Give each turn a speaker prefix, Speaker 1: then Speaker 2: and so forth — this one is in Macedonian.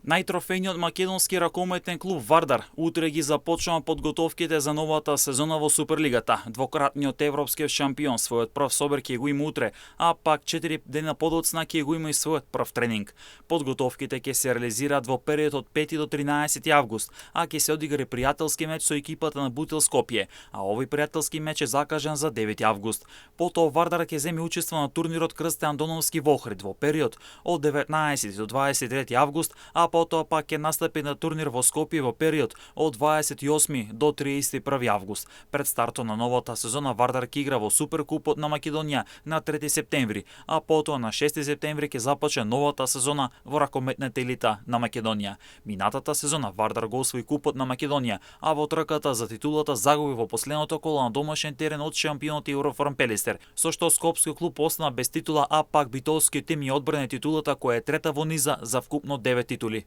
Speaker 1: Најтрофејниот македонски ракометен клуб Вардар утре ги започнува подготовките за новата сезона во Суперлигата. Двократниот европски шампион својот прв собир ќе го има утре, а пак 4 дена подоцна ќе го има и својот прв тренинг. Подготовките ќе се реализираат во период од 5 до 13 август, а ќе се одигра пријателски меч со екипата на Бутил Скопје, а овој пријателски меч е закажан за 9 август. Потоа Вардар ќе земе учество на турнирот Крсте Андоновски во Охрид во период од 19 до 23 август, а потоа пак ќе настапи на турнир во Скопје во период од 28 до 31 август. Пред стартот на новата сезона Вардар ќе игра во Суперкупот на Македонија на 3 септември, а потоа на 6 септември ќе започне новата сезона во ракометната елита на Македонија. Минатата сезона Вардар го освои Купот на Македонија, а во трката за титулата загуби во последното коло на домашен терен од шампионот Евроформ Пелистер, со што скопскиот клуб остана без титула, а пак битолскиот тим ја одбране титулата која е трета во низа за вкупно 9 титули.